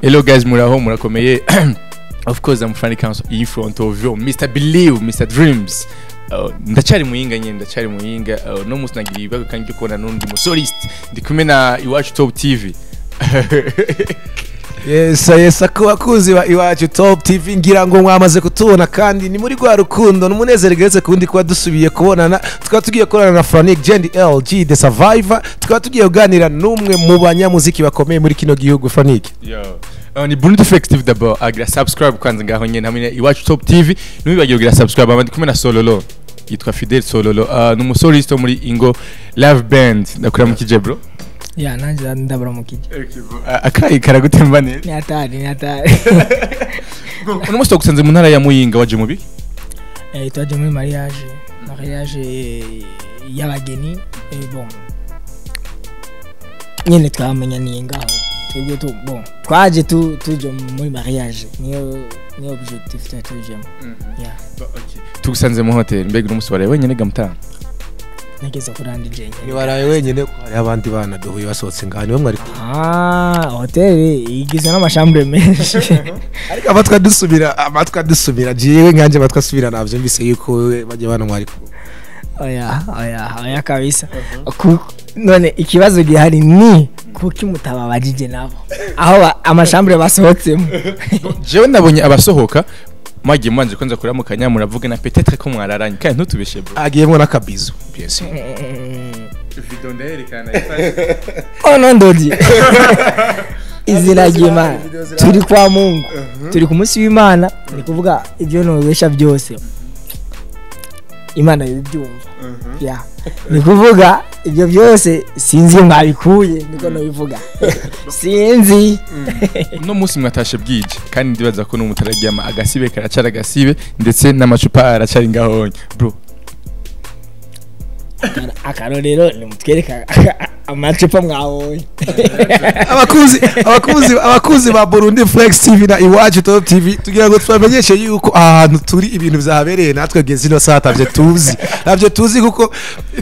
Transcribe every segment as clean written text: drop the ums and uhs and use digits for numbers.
Hello guys, muraho, murakomeye? Of course I'm Franny Council in front of you, Mr. Believe, Mr. Dreams. Ndacyari Muyinga nyine, ndacyari Muyinga. No munsi nagira ibibazo kandi byo kubona n'undi musolist, ndi kumwe na Iwacu Top TV. Yes, ku bakunzi ba Iwacu Top TV, ngira ngo mwamaze kutubona kandi ni muri rwa rukundo n'umunezero geretse kundi kuba dusubiye kubonana. Tukaba tugiye kubonana na Frank Jendi LG The Survivor, tukaba tugiye kuganira n'umwe mu banyamuziki bakomeye muri kino gihugu, Frank. Yo. Ni Burundi Flex TV. D'abord agira subscribe kwanza ngaho nyene hamwe na Iwacu Top TV, ntiwibagire kugira subscribe. Abandi kumwe na Sololo, yitwa Fidel Sololo, ni umusolist wo muri Ingo Live Band. Ndakuramukije, bro. Ya, nanjye ndabaramukije. Akayi karagutemba neza. Ni hatari, ni hatari. Uno munsi twagusanze mu ntara ya Muyinga, waje mu biki? Twaje muri mariage y'abageni. Bon, nyine twamenyaniye ngaho twebwe tu, bon, twaje tu tuje muri mariage, niyo objectif twari tujemo, yeah. Tugusanze mu hotel, mbega uno munsi waraye wenyene gamutanga? Nageze kuri andi jenyine. Ntiwaraye wenyine ko hariho abandi bana duhuye basohotse ngaha, nibo mwari kumwe. Ah, hotel igizwe n'amashambure menshi. Ariko amatwi adusubira, jewe nkanje amatwi asubira, navyumvise yuko wewe bajya bana mwari kumwe. Oya, oya, oya kabisa. None ikibazo gihari ni kuki mutababajije nabo aho amashambure basohotsemo? Jewe nabonye abasohoka mwagiye mubanje kwanza kuramukanya, muravugana, peut-être ko mwararanye, kandi ntutubeshe, bro. Agiyemwo n'akabizo, bien sûr. Video ndayerekana. Oh no, ndodi izina ry'Imana, turi kwa Mungu, turi ku munsi w'Imana, ni kuvuga ibyo nubesha byose Imana ibibyumva. Ya, ni kuvuga ibyo byose sinzi iyo mwabikuye, niko nobivuga, sinzi. Uno munsi mwatashe bwije kandi ndibaza ko n'umutararyama, agasibe karacara agasibe, ndetse n'amacupa aracari ngaho, bro. Akarorero nimutwereka amacupa mwabonye. Abakunzi ba Burundi Flex TV na Iwacu Top TV, tugira ngo tubamenyeshe yuko ahantu turi ibintu vyahabereye natwe geze ino saa tavye tuzi, ntabyo tuzi, kuko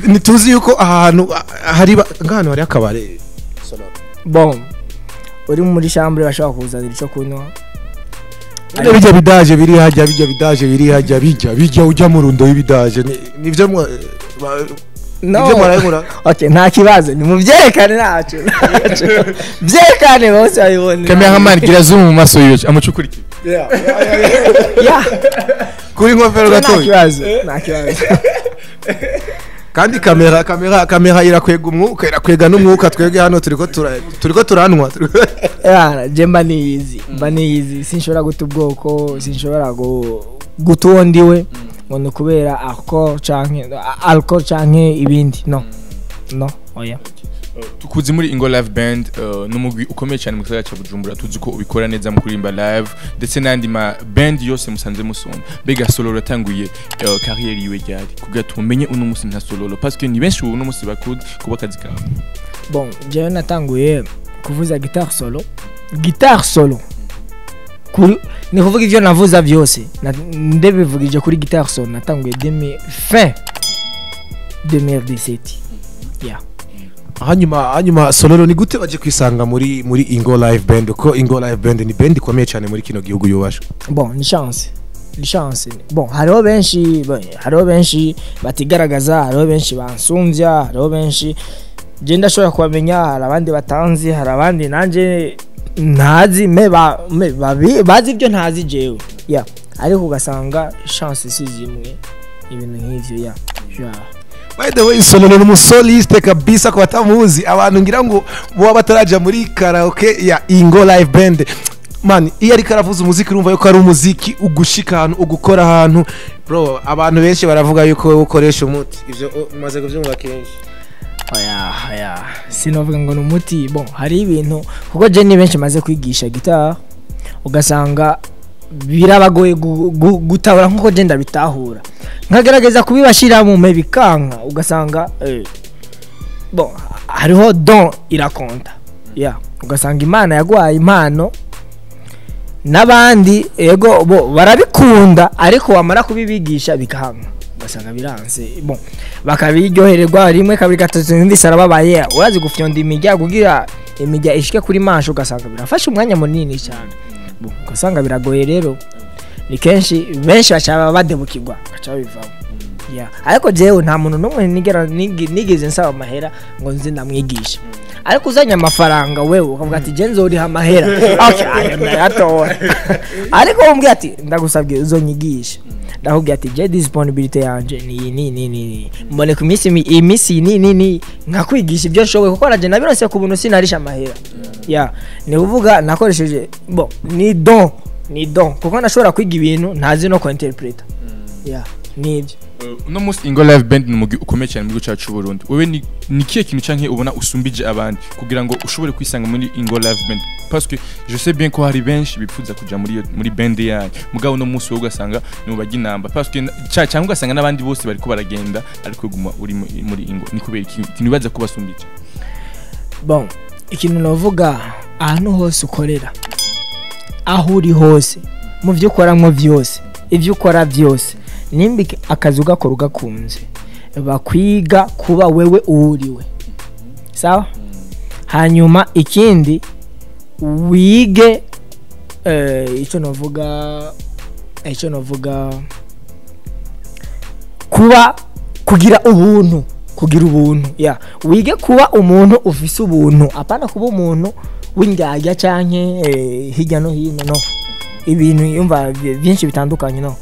ntituzi yuko ahantu hari ngahano hari akabare. Bon, uri muri chambre bashobora kuzanira icyo kunywa. None bijya bidaje biri hajya, bijya bidaje biri hajya, bijya ujya mu rundo y'ibidaje, nivyo No. nivyo mwarayikora? Okay, nta kibazo, nimubyerekane, ntacyo byerekane bose babibone. Cameraman, gira zoom mu maso yiwe, amucukurikire. Ya. Kuri nkofero nta gatoya. kibazo, nta kibazo. Kandi kamera irakwega umwuka, irakwega n'umwuka. Twebwe hano turiko turanwa. Ya, je mba niyizi, sinshobora guta ubwoko, sinshobora guta uwo ndiwe ngo ni ukubera alcohol canke ibindi. No, no, oya. Tukuzi muri Ingo Live Band, n'umugwi ukomeye cyane mu gisagara cya Bujumbura, tuzi ko ubikora neza mu kuririmba live ndetse n'andi ma band yose musanze musumba. Mbega Sololo yatanguye carrière yiwe ryari, kugira tumenye uno munsi nka Sololo, parce que ni benshi ubu uno munsi bakuzi kuba akazi kawe? Bon, jewe natanguye kuvuza guitare solo, guitare solo kuri, ni kuvuga ivyo navuza byose ndabivugije kuri guitare solo, natanguye fin 2017, yeah. Hanyuma Sololo, ni gute baje kwisanga muri Ingo Live Band, ko Ingo Live Band ni band ikomeye cyane muri kino gihugu yubashwe? Bon, ni chance, ni chance. Bon, hariho benshi, bon, hariho benshi batigaragaza, hariho benshi bansumvya, hariho benshi je ndashobora kubamenya, hari abandi batanzi, hari abandi nanje ntazi, me ba me babi bazi ibyo ntazi jewe, yeah. Ariko ugasanga chance si zimwe, ibintu nk'ivyo, yeah. By the way, Sololo ni umusoliste kabisa ku batamuzi, abantu ngira ngo boba bataraja muri karaoke ya Ingo Live Band. Man, iyo ariko aravuza umuziki urumva yuko ari umuziki ugushika ahantu, ugukora ahantu. Bro, abantu benshi baravuga yuko wowe ukoresha umuti, ivyo umaze kuvyumva kenshi. Oya, oya, sinovuga ngo ni umuti. Bon, hari ibintu, kuko je ni benshi maze kwigisha guitare, ugasanga birabagoye gutahura nkuko je ndabitahura, nkagerageza kubibashira mu me bikanka, ugasanga bon, hariho don irakonta, yeah. Ugasanga Imana yaguhaye impano n'abandi ego bo barabikunda, ariko wamara kubibigisha bikanga, ugasanga biranse. Bon, bakabiryohererwa rimwe, kabiri, gatatu, numvise arababaye, urazi gufyonda imirya kugira Imijya ishike kuri manche, ugasanga birafashe umwanya munini cyane. Bon, ugasanga biragoye. Rero ni kenshi benshi baca badebukirwa, baca babivamo. Yeah. Ariko jewe nta muntu n'umwe nigera nigeze nsaba amahera ngo nze ndamwigisha. Ariko uzanye amafaranga wewe ukavuga ati je nzoriha amahera, okay, ayo ndayatora. Ariko umbwiye ati ndagusabye uzonyigisha, ndakubwira ati je disponibilité yanje ni ni ni ni mbone ku minsi iminsi ni nkakwigisha ibyo nshoboye, kuko naje nabironse ku buntu, sinarisha amahera. Yeah, ni kuvuga nakoresheje, bon, ni don kuko nashobora kwiga ibintu ntazi no kuinterpreta. Yeah, nibyo. Uno munsi Ingo Live Band ni umugwi ukomeye cyane mu gihugu cyacu cy'u Burundi. Wewe ni kihe kintu canke ubona usumbije abandi kugira ngo ushobore kwisanga muri Ingo Live Band? Parce que je sais bien ko hari benshi bipfuza kuja muri band yanyu, mugabo uno munsi wowe ugasanga ni ubajya inamba, parce que cyangwa ugasanga n'abandi bose bariko baragenda ariko guma uri muri Ingo. Ni kubera iki ikintu wibaza ko basumbije? Bon, ikintu navuga, ahantu hose ukorera, aho uri hose, mu byo ukoramo byose, ibyo ukora byose, nimba akazi ugakora ugakunze, bakwiga kuba wewe uwuriwe, sawa. Hanyuma ikindi wige, icyo navuga kuba kugira ubuntu. Ya, wige kuba umuntu ufise ubuntu, apana kuba umuntu w'indyarya canke hirya no hino, no ibintu yumva byinshi bitandukanye. No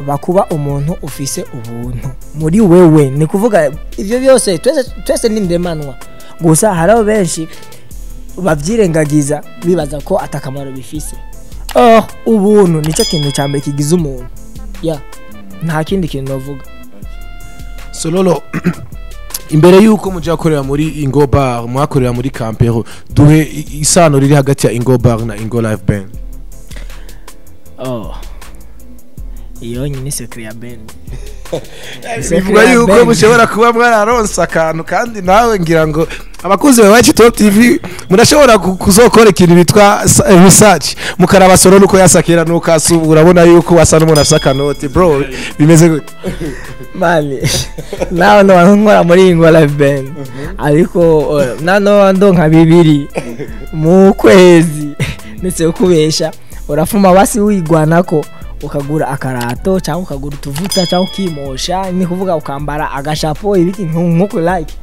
bakuba umuntu ufise ubuntu muri wewe, ni kuvuga ivyo byose, twese twese ni ndemanwa. Gusa hariho benshi bavyirengagiza, bibaza ko atakamaro bifise. Oh, ubuntu nicyo kintu cya mbere kigize umuntu. Ya, nta kindi kintu navuga. Sololo, imbere yuko muja gukorera muri Ingo Bar, mwakorera muri Campero. Duhe isano riri hagati ya Ingo Bar na Ingo Live Band. Oh, iyo nyine secret ya band. Bivuga yuko mushobora kuba mwararonse akantu, kandi nawe ngira ngo abakuzi ba Iwacu Top TV murashobora kuzokora ikintu bitwa research, mukaraba Sololo uko yasakira nuko asubu, urabona yuko wasa n'umuntu afise akanoti. Bro, bimeze gute? Mani, nawe no nkora muri Ingo Live Band, ariko nano ndonka 2 mu kwezi, ndetse ukubesha urafuma basi wigwanako ukagura akarato cyangwa ukagura utuvuta cyangwa ukimosha, ni kuvuga ukambara agashapo, ibiki nkuko like.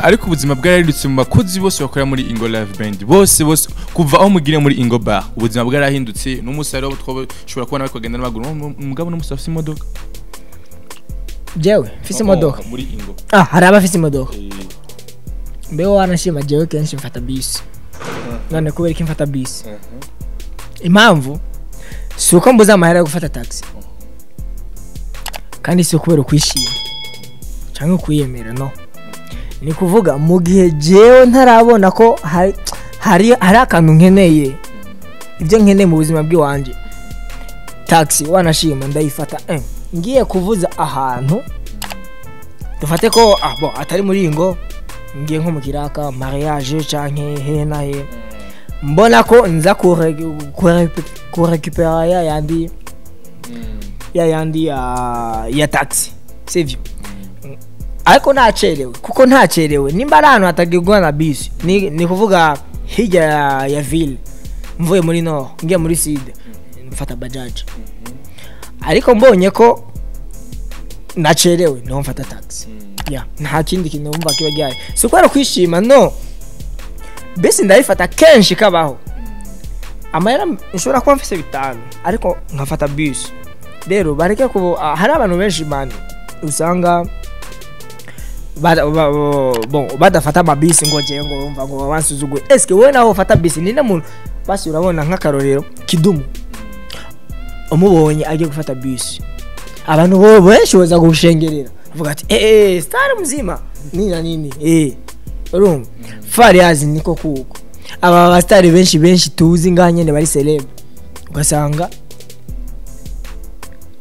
Ariko ubuzima bwarahindutse mu bakozi bose bakora muri Ingo Live Band, bose bose. Kuva aho mugire muri Ingo Bar, ubuzima bwarahindutse. N'umunsi hariho twashobora kubona bari kugenda n'amaguru, umugabo n'umunsi afise imodoka. Jewe mfise imodoka? Oh, muri Ingo. Ah, hari abafise imodoka. Mbeho wanashima, jewe kenshi mfata bisi. None kubera iki mfata bisi? Impamvu si uko mbuze amahera yo gufata taxi, kandi si ukubera ukwishima cyangwa ukwiyemera. No ni kuvuga mu gihe jewe ntarabona ko hari akantu nkeneye, ibyo nkeneye mu buzima bw'iwanje, taxi wanashima ndayifata. Ngiye kuvuza ahantu, dufate ko bon, atari muri Ingo, ngiye nko mu kiraka, mariage canke hehe na hehe, mbona ko nza kurekupera ya yandi ya taxi, sivyo? Ariko ntacerewe, kuko ntacerewe nimba ari ahantu hatagirwa na bisi, ni kuvuga hirya ya ville, mvuye muri nord ngiye muri sud, mfata bajaji. Ariko mbonye ko nacerewe, niho mfata taxi. Ya, nta kindi kintu wumva kiba gihari, si ukubera kwishima. No bisi ndayifata kenshi, kabaho amahera nshobora kuba mfise 5, ariko nkafata bisi. Rero bareke kubo. Hari abantu benshi mani usanga bon, badafata amabisi ngo jewe ngo wumva ngo bansuzuguye. Eske wowe nawe ufata bisi ni muntu basi? Urabona nk'akarorero, Kidumu, umubonye agiye gufata bisi, abantu bo benshi baza gushengerera, avuga ati eh eh, star mzima, nini na nini. Urumva Fariaz niko kuko aba ba benshi benshi tuzi ngaha nyene bari célèbre, ugasanga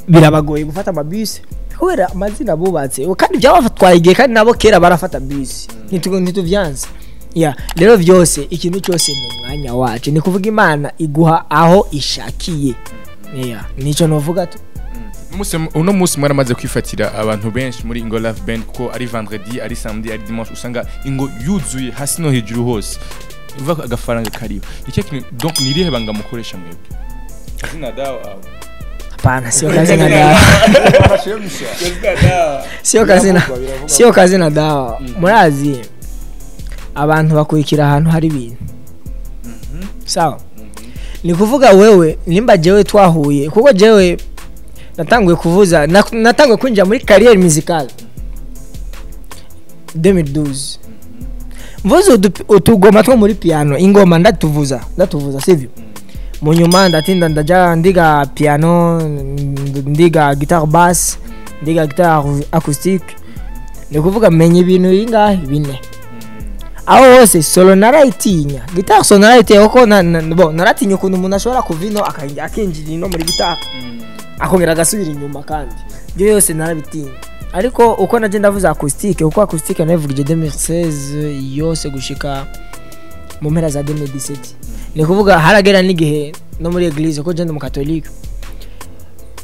birabagoye gufata amabisi kubera amazina bubatse, kandi byabafatwaye igihe, kandi nabo kera barafata bisi, ntituvyanze. Ya, rero vyose, ikintu cyose ni umwanya wacu, ni kuvuga Imana iguha aho ishakiye. Ya, nico novuga tu. Uno munsi mwaramaze kwifatira abantu benshi muri Ingo Live Band, kuko ari vendredi, ari samedi, ari dimanche, usanga Ingo yuzuye hasi no hejuru hose. Uvuga ko agafaranga kariho. Icyo kintu donc ni irihe banga mukoresha mwebwe? Kazina dawa aho. Hapana, sio kazi na dawa, sio kazi na sio kazi na dawa. Murazi abantu bakurikira ahantu hari ibintu, sawa? Ni kuvuga wewe nimba jewe twahuye, kuko jewe natanguye kuvuza, natanguye kwinjira muri carrière musicale 2012, mvuze utugoma two muri piano, ingoma ndatuvuza, ndatuvuza, sivyo? Mu nyuma ndatinda ndaja ndiga piano, ndiga guitare basse, ndiga guitare acoustique. Ni kuvuga menya ibintu bingahe? Bine. Aho hose solo narayitinya, guitare solo narayitinya, kuko bon, naratinya ukuntu umuntu ashobora kuva ino akinjira ino muri guitare, akongera agasubira inyuma, kandi ibyo yose narabitinya. Ariko uko naje ndavuza acoustique, uko acoustique nayivugije 2016 yose gushika mu mpera za 2017, ni kuvuga haragera n'igihe no muri église, ko je ndi umukatolike,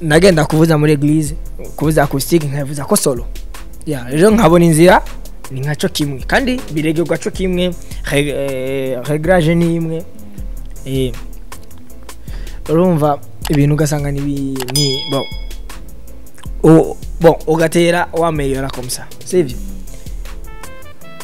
nagenda kuvuza muri église, kuvuza acoustique nkavuza ko solo ya rero nkabona inzira ni nkaco kimwe, kandi biregerwa co kimwe, réglage ni imwe. Urumva ibintu ugasanga ni bon, bon, ugatera wameyora comme ça, sivyo?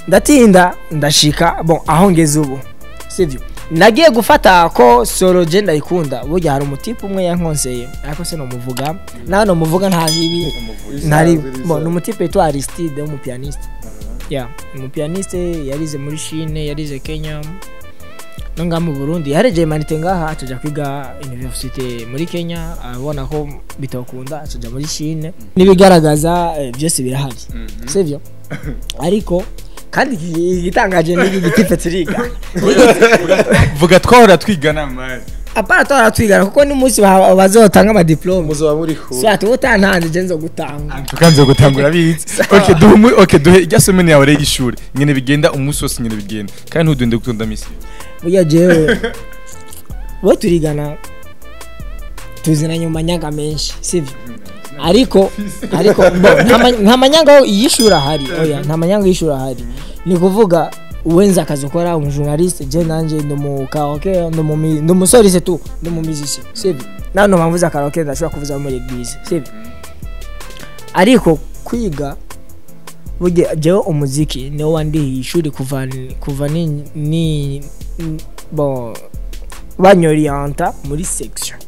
Ndatinda ndashika bon aho ngeze ubu, sivyo? Nagiye gufata ko solo je ndayikunda. Burya hari umutipe umwe yankonseye, ariko se nomuvuga nawe nomuvuga nta bibi ntari. Bon, ni umutipe yitwa Aristide, w'umupianiste ya umupianiste, yarize muri Chine, yarize Kenya no ngaha mu Burundi. Yaregeye manite ngaha, acaja kwiga université muri Kenya, abona ko bitokunda acaja muri Chine. N'ibigaragaza byose birahari, sivyo? Ariko kandi igitangaje ni iki gitipe turiga. Vuga twahora twigana man. Apana, twahora twigana, kuko n'umunsi bazotanga amadiplome muzoba muri ku so ati utantanze je nzogutanga. Tukanze gutangura bizi. Okay, duhe okay, duhe irya semaine yawe rero y'ishuri nyene bigenda, umunsi wose nyene bigenda, kandi ntudende gutonda misi. Burya jewe bo turigana, tuzinanye mu manyanga menshi, sivyo? Ariko bo nta manyanga y'ishuri ahari, oya, nta manyanga y'ishuri ahari. Ni kuvuga uwenza akazi ukora umujournaliste, je nanje ndi mu karaoke, ndi umusoliste tu, ndi mu musicien, sivyo? Naho mpamvu karaoke ndashobora kuvuza muri église, sivyo? Ariko kwiga, burya jewe umuziki niwo wandihiye ishuri kuva ni bon banyorienta muri section.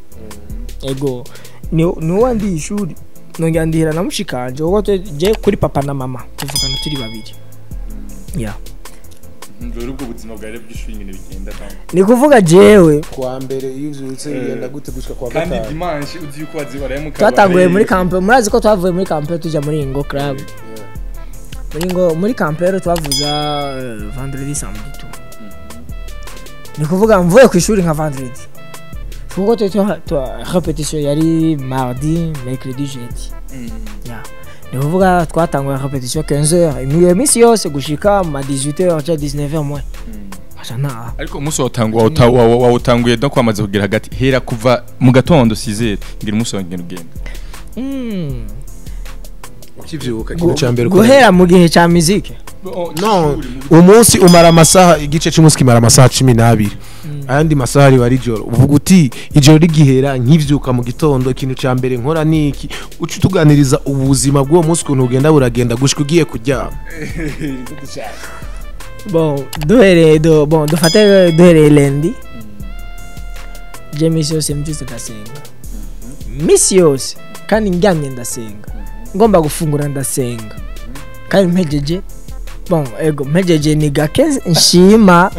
Ego, ni wandihiye ishuri, nongera ndihira na mushikanje, kuko je kuri papa na mama tuvukana turi babiri ya. Dore ubwo buzima bwawe bw'ishuri nyene bigenda donc. Ni kuvuga jewe Kwa mbere iyo uvyutse bigenda gute gushika kwa Kandi gatanu? dimanche uzi yuko wazibaraye mu kabare. Twatanguye muri camp, murazi ko twavuye muri camp tuja muri Ingo Club. Muri ngo muri camp rero twavuza vendredi, samedi tu. Ni kuvuga mvuye ku ishuri nka vendredi, kuko twa répétition yari mardi, mercredi, jeudi. Ya, ni kuvuga twatanguye répétition 15h iyo minsi yose gushika ma 18h cyangwa 19h moins. Acha na Ariko umunsi wawutanguye donc wamaze kugera hagati, hera kuva mu gatondo 6h ngira umunsi wawe ngenda ugenda. Ukivyuka ikintu ca mbere ukora? Guhera mu gihe ca musique? No, umunsi umara amasaha, igice cy'umunsi kimara amasaha 12, ayandi masaha ari ari ijoro. Uvuga uti ijoro rigihera nkivyuka mu gitondo, ikintu ca mbere nkora niki? Uca utuganiriza ubuzima bw'uwo munsi ukuntu ugenda buragenda gushika ugiye kuryama. Bon, duhereye bon, dufate duhereye lundi, je misi yose mbyutse ndasenga, misi yose, kandi ndyamye ndasenga, ngomba gufungura ndasenga, kandi mpejeje, bon, ego mpejeje ni gake nshima,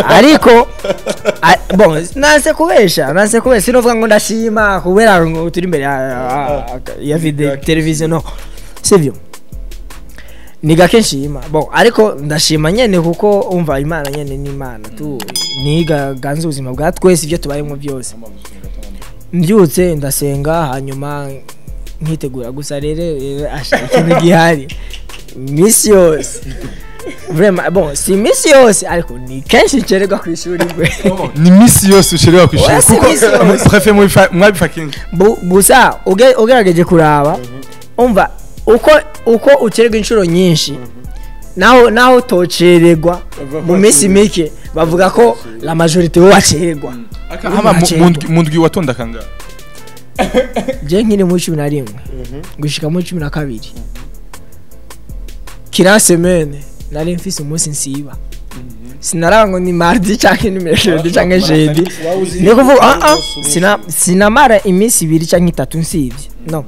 ariko bon, nanse kubesha, sinovuga ngo ndashima kubera ngo turi imbere ya video television, no sivyo? Ni gake nshima, bon, ariko ndashima nyene, kuko umva Imana nyene ni Imana tu, niga ganza ubuzima bwa twese, ibyo tubayemo byose. Mbyutse ndasenga, hanyuma nkitegura gusa. Rero asha ikintu gihari misi yose vraiment, bon, si misi yose, ariko ni kenshi ncererwa ku ishuri gwe. Ni misi yose ushobora kwishura? Oya, si Kuko misi yose. Préfet mwabifa kenshi. Gusa ugerageje kuraba, umva uko ucererwa inshuro nyinshi. Naho utocererwa mu minsi mike, bavuga ko la majorité wowe wacererwa. Hama mu ndwi watonda kangahe? Je nkiri muri 11 gushika muri 12, kira semaine nari mfise umunsi nsiba. Sinaraba ngo ni mardi canke ni mercredi canke jeudi, ni kuvuga sinamara iminsi 2 canke 3 nsivye. No,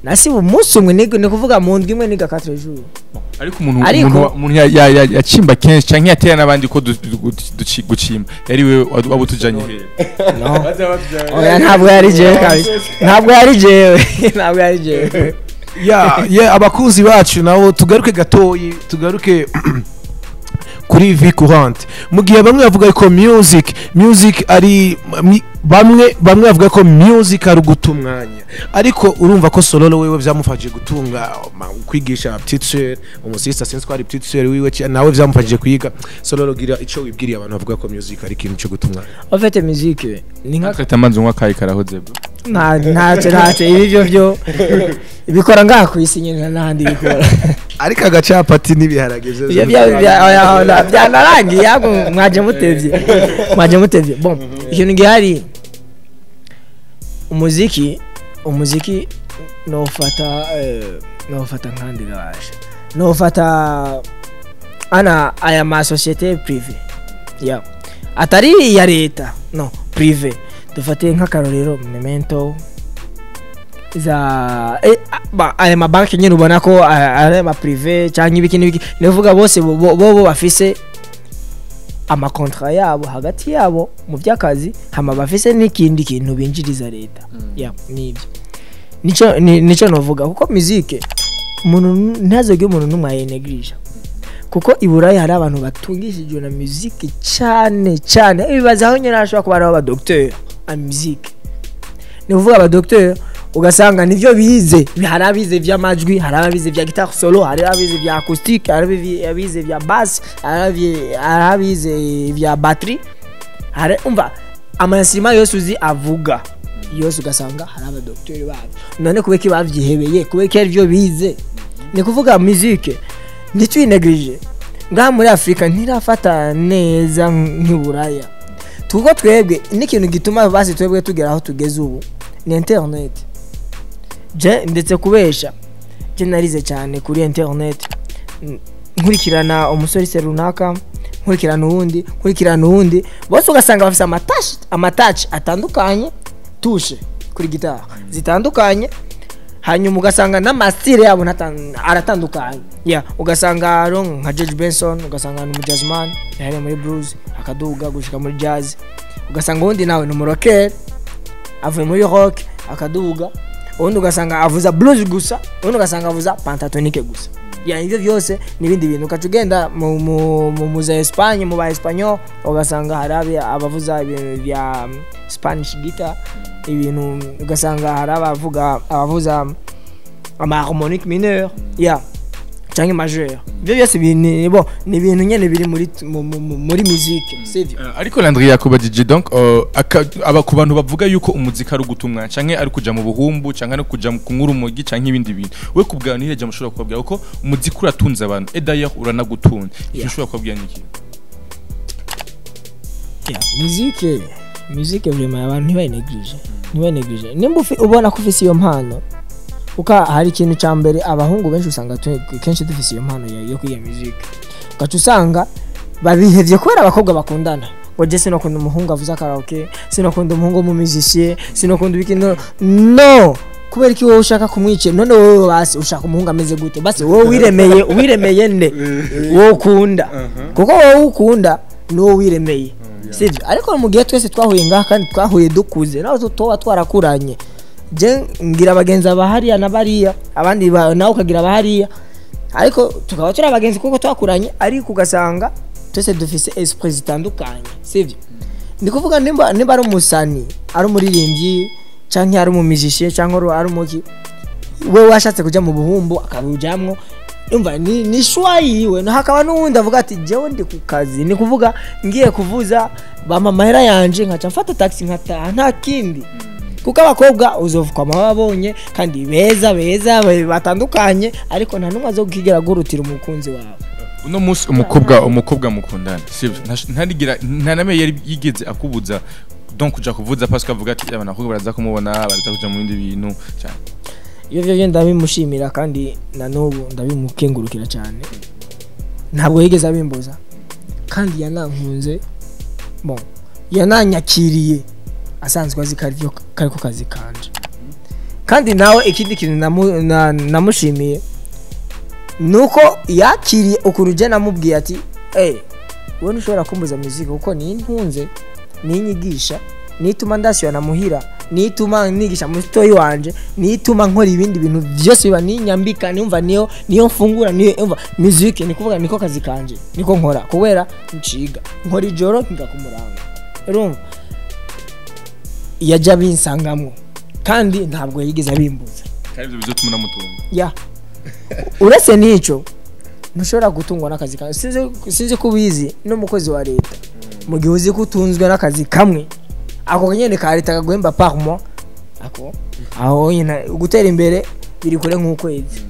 nasiba umunsi umwe, ni kuvuga mu ndwi imwe niga 4 jours. Ariko umuntu yacimba kenshi canke yatera n'abandi ko gucimba, yari we wabo tujanye hehe? No, oya, ntabwo yari jewe kabisa, ntabwo yari jewe, ntabwo yari jewe. Ya, abakunzi bacu nabo, tugaruke gatoyi, tugaruke kuri vie courante. Mu gihe bamwe bavuga ko music ari bamwe bavuga ko music ari uguta umwanya, ariko urumva ko Sololo wewe vyamufashije gutunga, kwigisha petite sœur, umusista, sinzi ko ari petite sœur wiwe, nawe vyamufashije kwiga. Sololo, gira ico wibwiriye abantu bavuga ko music ari ikintu cyo guta umwanya. En fait, musique ni nka Twita amanzi unywa kayi karahoze bro. Ntacyo ibi byo bikora ngaha ku isi nyine, n'ahandi bikora. Ariko agacapati n'ibiharage vyo Ibyo oya, byanarangiye ahubwo, mwaje mutevye, mwaje mutevye. Bon, ikintu gihari, umuziki nofata nkandi gaje nofata ana aya ma société privé ya atari iya leta, no privé. Dufate nk'akarorero Memento za aya mabanki nyine, ubona ko ari ama privé cyangwa ibiki n'ibiki. Ni ukuvuga bose bo bafise ama contrat yabo hagati yabo mu by'akazi, hama bafise n'ikindi kintu binjiriza leta. Ya, nibyo nico nico novuga, kuko musique umuntu ntazogire umuntu n'umwe ayinegrija, kuko i Burayi hari abantu batungishijwe na musique cyane cyane. Ibibaza aho nyine hashobora kuba hariho aba docteur en musique, ni ukuvuga aba docteur ugasanga nivyo bize. Hari abize vy'amajwi, hari abize vya guitare solo, hari abize vya acoustique, hari abize vya basse, hari abize vya batterie, hari umva ama instrument yose uzi avuga yose, ugasanga hari abadokiteri babyo. None kubera ko bavyihebeye, kubera ko arivyo bize? Ni kuvuga musique ntitwinegrije, ngaha muri Afurika ntirafata neza nk'iburaya, tuko twebwe n'ikintu gituma basi twebwe tugera aho tugeze ubu ni internet. Je ndetse kubesha, je narize cyane kuri internet, nkurikirana umusore se runaka, nkurikirana uwundi, nkurikirana uwundi, bose ugasanga bafise amataci atandukanye, touche kuri gitari zitandukanye, hanyuma ugasanga n'ama style yabo aratandukanye. Yeah, ugasanga hariho nka George Benson, ugasanga ni umujazzman yahereye muri blues akaduga gushika muri jazz, ugasanga uwundi nawe ni umurocker avuye muri rock akaduga, ubundi ugasanga avuza blues gusa, ubundi ugasanga avuza pentatonique gusa. Ya, ivyo byose n'ibindi bintu. Ukaca ugenda mu za Espagne, mu ba Espagnol, ugasanga hari abavuza ibintu bya Spanish guitar, ibintu ugasanga hari abavuza ama harmonique mineur ya canke majeur. Ivyo byose bo ni ibintu nyene biri muri muri musique, sivyo? Ariko Landry yakubajije, donc aba ku bantu bavuga yuko umuziki ari ugutumwa canke ari kuja mu buhumbu canke ari kuja mu kunyura umugi canke ibindi bintu, we kubwawe niheje mushobora kubabwira kuko umuziki uratunze abantu, et d'ailleurs uranagutunze, icyo ushobora kubabwira ni iki? Yeah, musique vraiment abantu ntibayineglige, ntibayineglige. Nimba ubona ko ufise iyo mpano, uka hari ikintu cya mbere, abahungu benshi usanga kenshi dufise iyo mpano yo kwiga musique, ugaca usanga babihevye kubera abakobwa bakundana, ngo je sinakunda umuhungu avuza karaoke, sinakunda umuhungu mu musicien, sinakunda ibiki. No, no, kubera iki wowe ushaka kumwica? None wowe basi ushaka umuhungu ameze gute? Basi wowe wiremeye nde wowe ukunda? Kuko wowe ukunda ni wowe wiremeye, sibyo? Ariko mu gihe twese twahuye ngaha kandi twahuye dukuze, nawe tuba twarakuranye, je ngira abagenzi abahariya na bariya, abandi nawe ukagira abahariya, ariko tukaba turi abagenzi kuko twakuranye, ariko ugasanga twese dufise esprit zitandukanye, sibyo? Ndi kuvuga nimba ari umusani, ari umuririmbyi, canke ari umumizishe, canke ari umuki, we washatse kuja mu buhumbu akabujamwo, umva ni choix yiwe. No hakaba n'uwundi avuga ati jewe ndi ku kazi, ni kuvuga ngiye kuvuza bampa amahera yanje, nkaca mfata taxi nkataha, nta kindi. Kuko abakobwa uzovuka babonye kandi beza beza batandukanye, ariko nta n'umwe azokigera gurutira umukunzi wawe. Uno munsi umukobwa mukundana, sivyo? Ntarigira nta name yari yigeze akubuza donc kuja kuvuza, parce que avuga ati abana bakobwa baraza kumubona, baraza kuja mu bindi bintu cyane? Iyo byo ndabimushimira, kandi na n'ubu ndabimukengurukira cyane. Ntabwo yigeze abimbuza, kandi yanankunze, bon, yananyakiriye asanzwe azi ko aribyo kari ku kazi kanje. Kandi nawe ikindi kintu namushimiye nuko yakiriye ukuntu je namubwiye ati: "Eh, wowe ntushobora kumbuza muziki, kuko nintunze, ninyigisha, nituma ndashyura muhira, nituma nigisha mutoyi wanje, nituma nkora ibindi bintu byose, biba ninyambika, niumva niyo mfungura, niyo umva music, ni kuvuga niko kazi kanje, niko nkora, kubera nciga nkora ijoro nkiga ku murango." Urumva yajya binsangamwo, kandi ntabwo yigeze abimbuza. Kandi ibyo bizotuma unamutunga. Ya, uretse n'icyo, ntushobora gutungwa n'akazi kamwe. Sinzi ko ubizi, n'umukozi wa leta, mu gihe uzi ko utunzwe n'akazi kamwe, ako nyene ka leta kaguhemba par mois, ako aho nyine gutera imbere biri kure nk'ukwezi.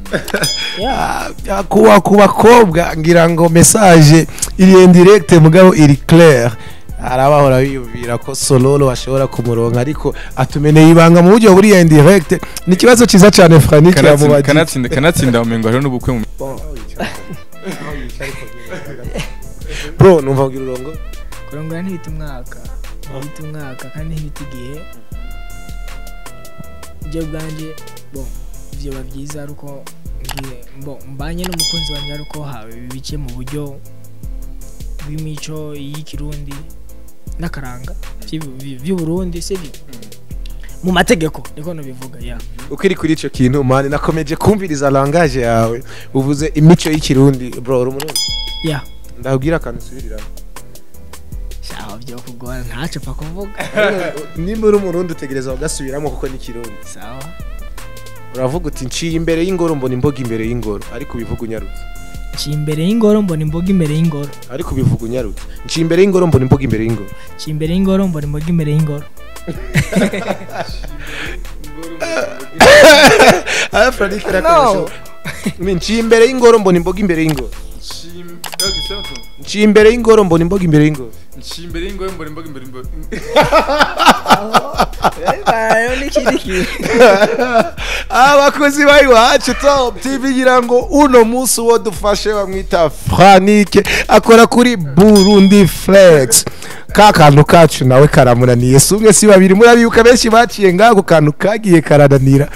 Yeah. Ah, kuba ku bakobwa ngira ngo message iri indirect, mugabo iri clair. Hari abahora biyumvira ko Sololo bashobora kumuronka, ariko atumeneye ibanga mu buryo buri indirect. Ni ikibazo cyiza cyane Frank yamubajije. Kanatsinda umengo hariho n'ubukwe mu Bon, Bro, numva ngira urongo. Kurongora ntibita umwaka, ntibita umwaka, kandi ntibita igihe. Njye ubwanjye, bon, vyoba byiza ari uko ngiye, bon, mbanye n'umukunzi wanjye, ari uko bice mu buryo bw'imico y'ikirundi n'akaranga vy'Uburundi, sibyo, mu mategeko, niko nobivuga, ya. Ukiri kuri ico kintu, man, nakomeje kumviriza langage yawe, uvuze imico y'ikirundi. Bro, uri umurundi? Ya. Ndabwira akantu usubiriramo. Shaho byo kugora, ntaco pfa kuvuga. Nimba uri umurundi utegereza ugasubiramo, kuko ni kirundi. Sawa. Uravuga uti: "Nciye imbere y'ingoro mbona imboga imbere y'ingoro", ariko ubivuga unyarutse. Nciye imbere y'ingoro mbona imboga imbere y'ingoro. Ariko ubivuga unyarutse: "Nciye imbere y'ingoro mbona imboga imbere y'ingoro." Nciye imbere y'ingoro mbona imboga imbere y'ingoro. Ah, Frank. No. Nciye imbere y'ingoro mbona imboga imbere y'ingoro. Nciye imbere y'ingoro mbona imboga imbere y'ingoro. Nciye imbere y'ingoro mbona imboga imbere y'ingoro. Ayo n'ikindi kintu. Abakozi ba Iwacu Top TV, ngira ngo uno munsi uwo dufashe bamwita Franike, akora kuri Burundi Flex. Ka kantu kacu nawe karamunaniye. Si umwe, si babiri, murabibuka benshi baciye ngako kantu kagiye karananira,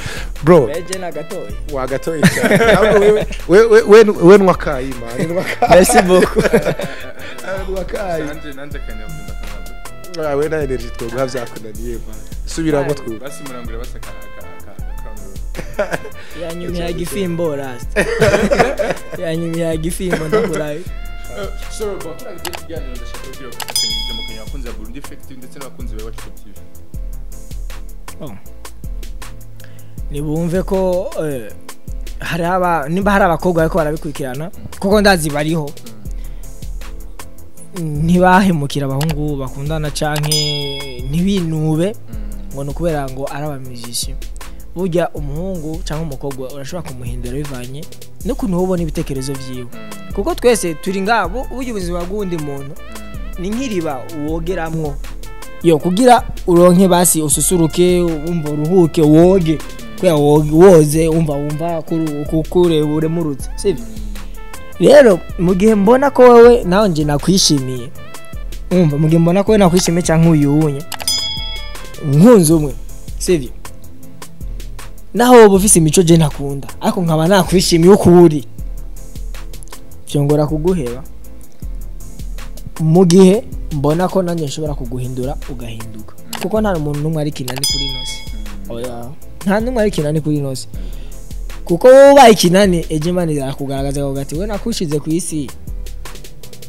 bro. Beje nagatoye. Wagatoye cyane. Ntabwo wewe we nwa kayi, man, nwa kayi. Merci beaucoup. Nwa kayi. Nanje kanyabunda kanabwe. Ah, we na energy twoguha byakunaniye, man. Subiramo twumve. Basi murangure basi ka Yanyuma ya gifimbo, rasta, yanyuma ya gifimbo, ndakurayo. So bon, turagiye ikiganiro, ndashaka kubwira ko akanyuze mu kanya abakunzi ba Burundi Flex TV ndetse n'abakunzi ba Iwacu Top TV. Nibumve ko hari aba, nimba hari abakobwa bariko barabikurikirana, kuko ndazi bariho, ntibahemukira abahungu bakundana canke ntibinube ngo ni ukubera ngo ari abamizisi. Burya umuhungu cyangwa umukobwa urashobora kumuhindura bivanye n'ukuntu wowe ubona ibitekerezo vyiwe, kuko twese turi ngabo. Burya ubuzima bw'uwundi muntu ni nk'iriba wogeramwo yo kugira uronke basi ususuruke, wumva uruhuke, woge kubera woze wumva kure uremurutse, sibyo? Rero mu gihe mbona ko wowe nawe nje nakwishimiye, umva, mu gihe mbona ko wowe nakwishimiye cyangwa uyunye nkunze umwe, sibyo, naho wowe ufise imico je ntakunda, ariko nkaba nakwishimiye uko uri, vyongora kuguheba mu gihe mbona ko nanjye nshobora kuguhindura ugahinduka, kuko nta muntu n'umwe ari kinani kuri ino si. Oya, nta n'umwe ari kinani kuri ino si, kuko wowe ubaye ikinani ejo Imana irakugaragaza ikavuga ati: "We nakushize ku isi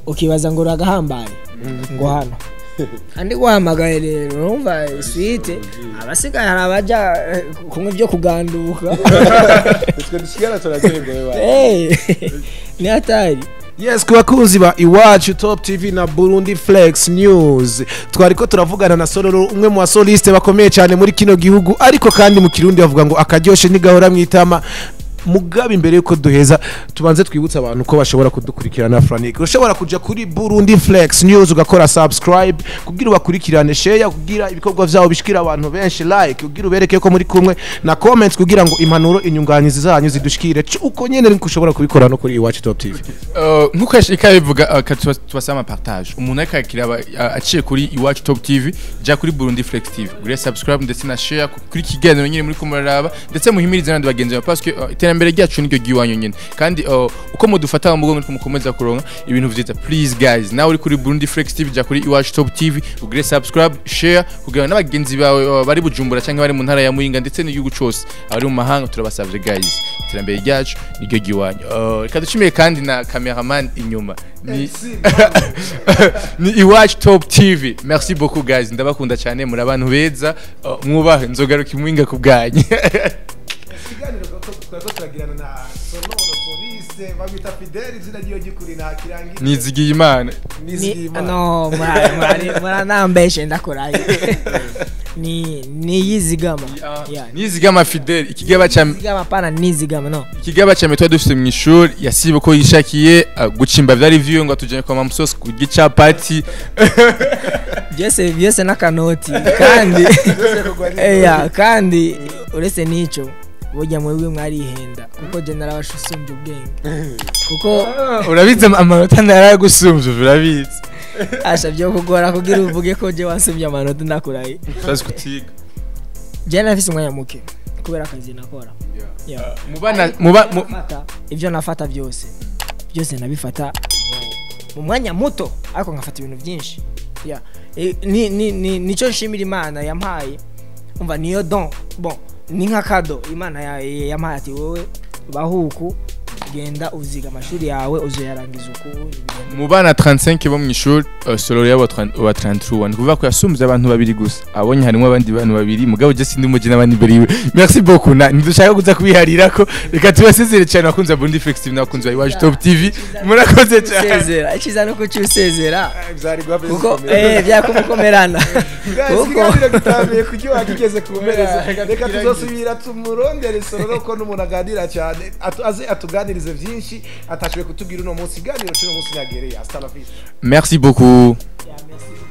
ukibaza ngo uragahambaye, ngo hano andi guhamagaye." Rero urumva suite abasigaye hari abaja kumwe byo kuganduka. Twe dusigara turaryoherwa. Eh, ni hatari. Yes, ku bakunzi ba Iwacu Top TV na Burundi Flex News, twariko turavugana na Sololo, umwe mu basoliste bakomeye cyane muri kino gihugu. Ariko kandi mu Kirundi bavuga ngo akaryoshe ntigahora mwitama. Mugabe imbere yuko duheza, tubanze twibutse abantu ko bashobora kudukurikirana. Frank, ushobora kuja kuri Burundi Flex News ugakora subscribe kugira ubakurikirane, share kugira ibikorwa vyabo bishikira abantu benshi, like kugira ubereke ko muri kumwe, na comments kugira ngo impanuro, inyunganizi zanyu zidushikire. Uko nyene niko ushobora kubikora no kuri Iwacu Top TV. Nkuko yashika bivuga, tubasaba ama partage. Umuntu ariko akiraba aciye kuri Iwacu Top TV, ja kuri Burundi Flex TV, gure subscribe ndetse na share kuri kiganiro nyine muri kumuraraba, ndetse muhimirize n'abandi bagenzi bawe, parce que iterambere ryacu niryo giwanyu nyine. Kandi uko mudufata mu mugongo niko mukomeza kuronka ibintu vyiza. Please guys, nawe uri kuri Burundi Flex TV, ja kuri Iwacu Top TV, ugire subscribe, share kugira ngo n'abagenzi bawe bari Bujumbura cyangwa bari mu ntara ya Muyinga ndetse n'igihugu cose, abari mu mahanga, turabasavye guys, iterambere ryacu niryo giwanyu. Reka dushimiye kandi na cameraman inyuma ni Iwacu Top TV. Merci beaucoup guys, ndabakunda cyane, muri abantu beza. Mwubahe, nzogaruka imwinga ku bwanyu. Ikiganiro twariko turagirana na Sololo Soliste, bamwita Fidel, izina ryiwe ry'ukuri nta kirangira. Nizigiye Imana. Ni no muranambeshe, ndakoraye ni niyizigama. Yeah. Nizigama Fidel, ikigaba ca Nizigama pana nizigama no. Ikigaba ca twari dufite mu ishuri yasibe ko yishakiye, gucimba vyari vyiwe ngo atujane kwa mamusosi kurya icapati. Byose byose n'akanoti kandi eya, kandi uretse n'ico burya mwebwe mwarihenda, kuko je narabashusumbye ubwenge kuko Urabizi, amanota narayagusumvye, urabizi. Asha byo kugora kugira uvuge ko je wansumbye amanota, ndakuraye. Utazi kutiga. Je nafise umwanya muke kubera akazi nakora. Yeah. Mubana muba Ivyo nafata byose byose nabifata mu mwanya muto, ariko nkafata ibintu byinshi. Yeah. Ni nico nshimira Imana yampaye. Umva, niyo don, bon, ni nka cadeau Imana yampaye ati: "Wowe bahuku, genda uziga amashuri yawe, uzoyarangiza uku bigenda." Mu bana 35 bo mu ishuri, Solo yabo wa 33, ni kuvuga ko yasumbye abantu babiri gusa. Abonye harimo abandi bantu babiri, mugabo je sindi muje n'abandi imbere yiwe. Merci beaucoup, na ntidushaka kuza kubiharira ko reka tubasezere cyane. Abakunzi ba Burundi Flex TV n'abakunzi ba Iwacu Top TV, murakoze cyane. Usezera icyiza nuko ucisezera Byari guha kuko byakumukomerana kuko ikiganiro gitanguye kuryoha kigeze ku mperezo. Reka tuzosubira tumurondere Sololo, ko n'umuntu aganira cyane, aze atuganirize byinshi atashoboye kutubwira uno munsi. Ikiganiro cy'uno munsi nyagereye. Hasta la vista. Merci beaucoup. Yeah, merci.